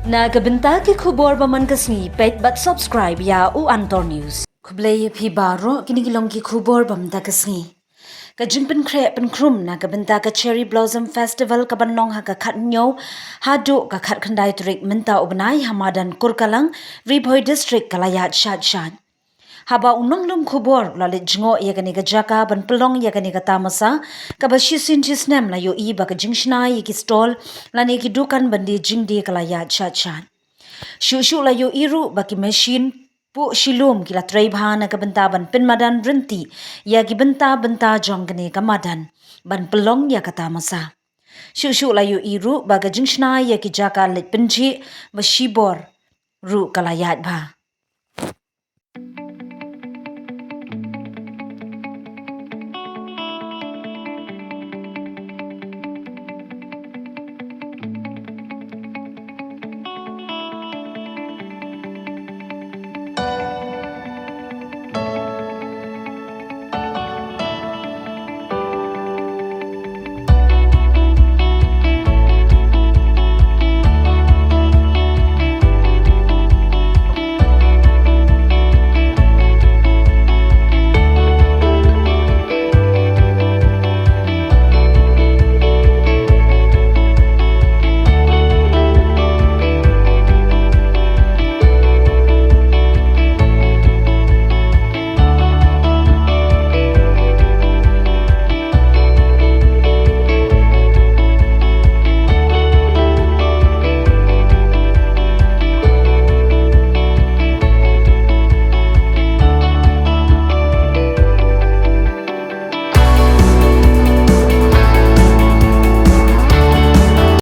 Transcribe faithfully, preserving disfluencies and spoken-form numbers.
Na ka bynta ki khubor ba man ka sngi, peit bad subscribe ïa u Antor News. Khublei ïa phi baroh, kine ki long ki khubor ba mynta ka sngi. Ka jingpynkhreh pynkhrum na ka bynta ka Cherry Blossom Festival ka ban long ha ka khathynñiew haduh ka khatkhyndai tarik mynta u bnai ha madan Kurkalang, Ri Bhoi District ka la ïaid shait shait. Haba u nonglum khubor u la leit jngoh ïa kane ka jaka ban pynlong ïa kane ka tamasa, kaba shisien shisnem la ïohi ba ka jingshna ïa ki stall lane ki dukan ban die jingdie ka la ïaid shait shait. Shuh shuh la ïohi ruh ba ki machine puh shilum ki la trei bha na ka bynta ban pynmadan ryntih ïa ki bynta bynta jong kane ka madan ban pynlong ïa ka tamasa. Shuh shuh la ïohi ruh ba ka jingshna ïa ki jaka leit pynjhieh ba shibor ruh ka la ïaid bha.